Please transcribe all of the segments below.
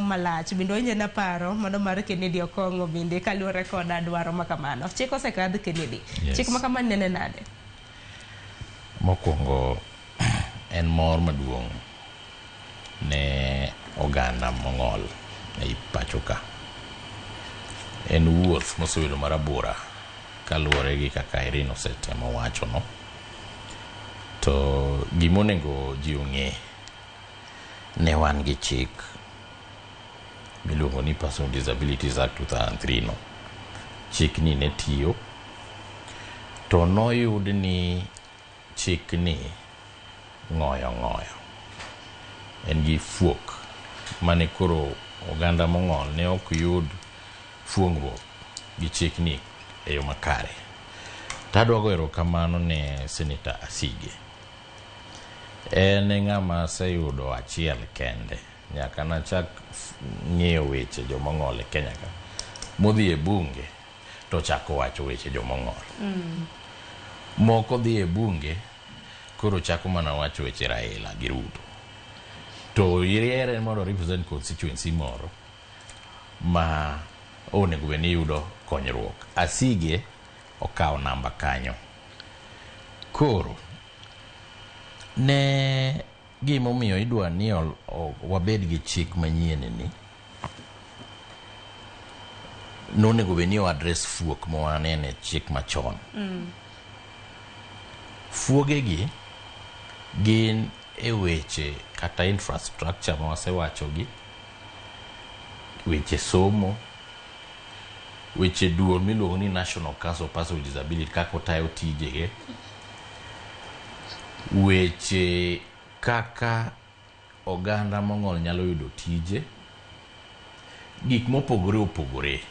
Malach bende wawinjo paro mano mar Kennedy Okong'o bende kaluwore koda dwaro ma kamano. Chik osekadh, Kennedy. Yes. Chik ma kamano nene nade? Mokwongo, en mor maduong' ne oganda mong'ol ei pacho ka. En wuoth mosebedo marabora kaluwore gi kaka Irene osetemo wacho no. To gimonego ji ong'e, ne wan gi chik miluongo ni Person with Disabilities Act 2003 no. Chikni ne tiyo to noyud ni chikni ng'oyo ng'oyo. En gi fuok mane koro oganda mong'ol ne ok yud fuongruok gi chikni e yo makare. Tadwa go erokamano ne Senator Asige. En e ng'ama aseyudo achiel kende nyaka nachak ng'iyo weche jomong'ol e Kenya ka modhi e bunge to chako wacho weche jomong'ol. Moko dhi e bunge koro chako mana wacho weche Raila gi Ruto. To yiere mondo represent constituency moro ma onego bed ni yudo konyruok. Asige okawo namba kanyo. Koro ne gimomiyo idwa ni wabed gi chik manyien ni nonego bed ni o address fuok ma wanene chik machon. Fuogegi gin e weche kata infrastructure ma wasewachogi, weche somo, weche duol miluongo ni National Council of Persons with Disability kaka otayo tijege, weche kaka oganda mong'ol nyalo yudo tije, gik mopogore opogore.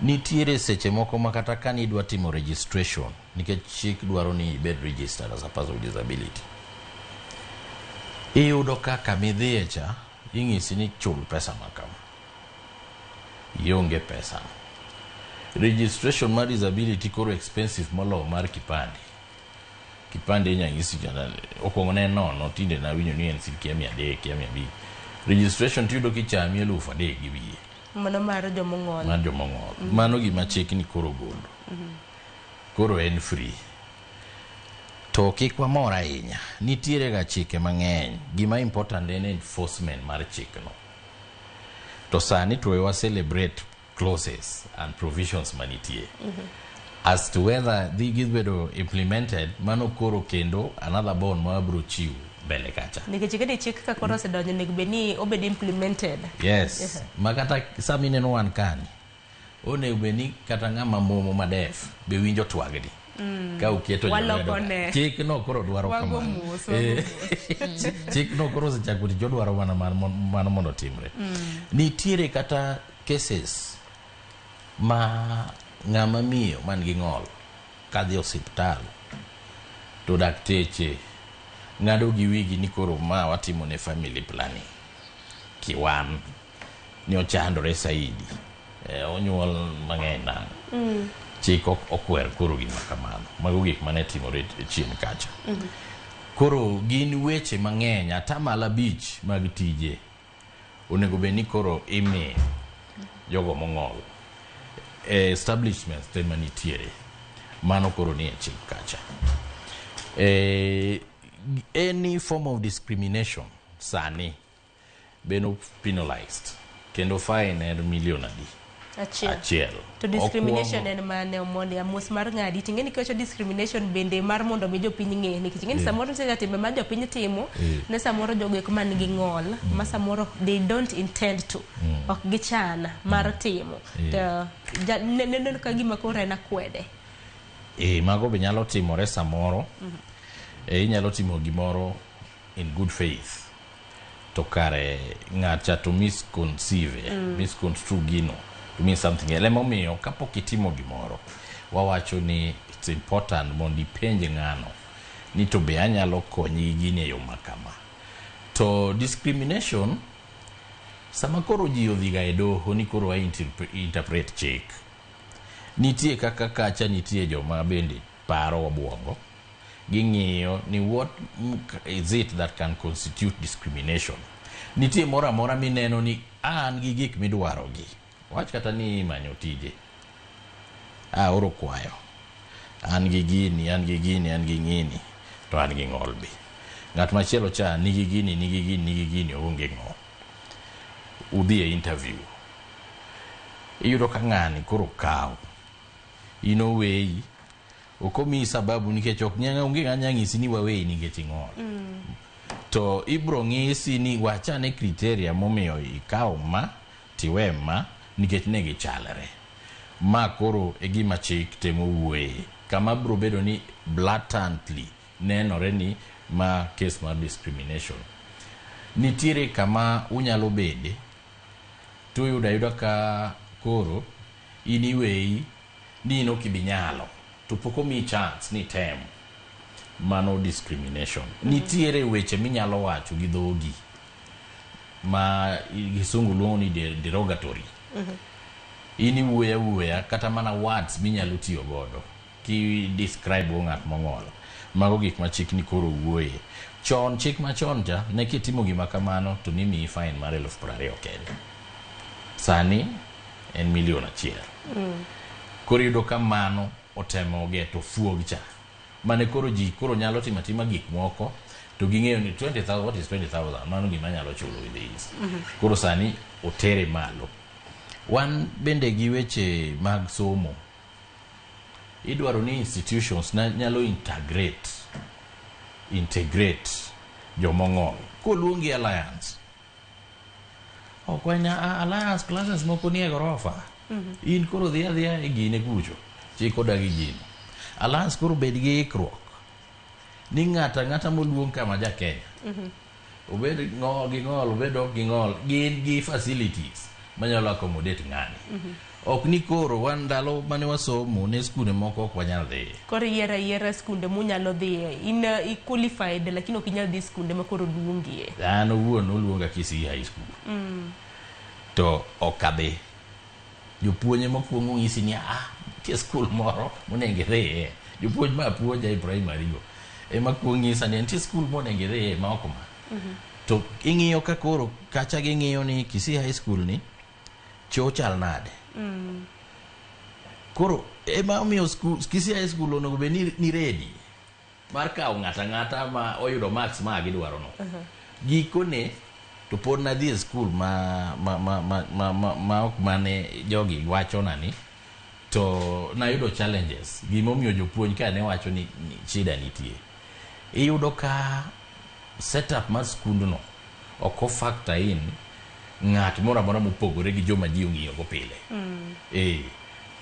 Nitiere seche moko ma kata ka nidwa timo registration nikech chik dwaro ni ibed registered as a person with disability, iyudo ka kamidhiye cha ing'isi ni chul pesa ma kama, ionge pesa. Registration mar disability koro expensive moloyo mar kipande. Kipande inya nyisi kata okwongo ne en nono, tinde nawinjo ni en kia 300, kia 500. Registration tiyudo kichami 3,000 gi wiye. Mano mar jomong'ol. Mar jomong'ol. Mano gima chikni koro ogolo. Koro en free. To kik wamor ahinya. Nitiere ga chike mang'eny. Gima important en enforcement mar chikno. To sani to wa celebrate clauses and provisions manitie. As to whether dhi gibedo implemented, mano koro kendo another bond ma wabiro chiwo mbele kacha. Nikech ing'e ni chik ka koro osedonjo, onego bed ni obed implemented. Yes. Ma kata sama ineno wan kani, onego bed ni kata ng'ama momo ma deaf be winjo twagni. Ka uketo Waloko jolwedo ne. Chik no koro dwaro Wago kamano. mos, wago Chik no koro osechako tich, odwaro mana mano mondo otimre. Nitiere kata cases ma ng'ama miyo man gi ng'ol kadhi osiptal to dakteche ng'ado gi wigi ni koro ma watimo ne family planning kiwan ni ochandore saidi, onyuol mang'eny nang'o. Chik ok okwer koro gima kamano. Mago gik mane timore chien kacha. Koro gin weche mang'eny, 5% mag tije onego bed ni koro imiyo jogo mong'ol e establishments te manitiere. Mano koro nie chik kacha. Any form of discrimination sani beno penalized kendo fine en milion adi? Achiel. Achiel. To discrimination Okwongo en mane, Omondi? Mos mar ng'adi ting'e ni kiwacho discrimination bende mar mondo mi jopiny ng'e, nikech ing'e ni samoro nitie ga timbe ma jopiny timo ne samoro jogo eko man gi ng'ol ma samoro they don't intend to, ok gichan mar timo to neno ka gima koro en akwede. Mago be nyalo timore samoro. Inyalo timo gimoro in good faith to kare ng'acha to misconceive, misconstrue gino to mean something else. Emomiyo kapok itimo gimoro, wawacho ni it's important mondo ipenj ng'ano ni to be anyalo konyi gi gini e yo ma kama. To discrimination sama koro ji odhiga e doho ni koro wa interpret chik, nitie kaka kacha nitie joma bende paro obuongo, ging'iyo ni what is it that can constitute discrimination. Nitie moro amora mineno ni an gi gik midwarogi. Wach kata ni imanyo tije. Aoro kwayo. An gi gini, an gi gini, an gi ng'ini, to an gi ng'ol be. Ng'at machielo cha nigi gini, nigi gini, nigi gini, oonge ng'ol. Udhi e interview. Iyudo ka ng'ani koro kawo. In oweyi. Ok omiyi sababu nikech ok nyang' onge ng'ama nyalo nyisi ni waweyi nikech ing'ol. To ibro ng'isi ni wachane criteria momiyo ikawo ma tiwe ma nikech ne gichalre. Ma koro e gima chik temo wuoye. Kama bro bedo ni blatantly nenore ni ma case mar discrimination. Nitiere kama unyalo bede to uyudo ayuda ka koro in iweyi ni in ok ibi nyalo to pok omiyi chance ni item. Mano discrimination. Nitiere weche minyalo wacho gi dhogi ma kisungu luongo ni derogatory. In iwuoyo awuoya kata mana words minyalo tiyo godo ki describe go ng'at mong'ol. Mago gik ma chik ni koro wuoye. Chon chik machon cha ne kitimo gima kamano to nimiyi fine mar 20,000 kende. Sani en 1,000,000. Koro iyudo ka mano otemo geto fuog cha. Mane koro ji koro nyalo timo atima gik moko to ging'eyo ni 20,000, what is 20,000? Mano gima nyalo chulo with ease. Koro sani otere malo. Wan bende gi weche mag somo. Idwaro ni institutions na nyalo integrate jomong'ol. Koluongi alliance. Ok wanya alliance classes moko nie gorofa. In koro dhi adhiya e gine kucho. Chik odagi gino. Alliance koro bed gi ikruok. Ni ng'ata ang'ata moluong kama ja Kenya. Obed ng'ol gi ng'ol, obed ok gi ng'ol, gin gi facilities manyalo accommodate ng'ani. Ok ni koro wan ndalo mane wasomo ne skunde moko ok wanyal dhiye. Koro yiero ayiera skunde munyalo dhiye. In i qualified lakini ok inyal dhi skunde ma koro luongie. An owuon oluonga Kisii High School. To ok adhi. Jopuonj ema kuongo ng'isi ni ah, nitie skul moro monego idhiye. Jopuonj ma puonja e primary go ema kuongo ng'isa ni nitie skul monego idhiye ma ok ma. To ing'iyo ka koro kacha ging'iyo ni Kisii High School ni cho chal nade. Koro ema omiyo skul Kisii High School onego bed ni ready mar kawo ng'ata ang'ata ma oyudo marks ma gidwaro no. Gikone to pod nadhi e skul ma ok mane jogi wachona ni to nayudo challenges. Gimomiyo jopuonj ka ne wacho ni shida nitie. Iyudo ka setup mar skundno ok o factor in ng'at moro amora mopogore gi joma ji ong'iyo go pile.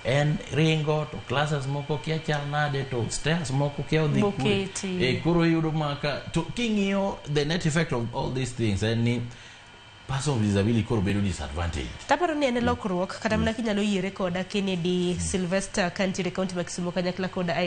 En ringo to classes moko kia chal nade to stairs moko kia odhi kure. Boketi. Koro iyudo maka to king'iyo the net effect of all these things en ni person with disability koro bedo disadvantage. Taparo ni en lokruok kata mana kinyalo yiere koda Kennedy Sylvester kantiere e kaunti ma Kisumu kanyakla koda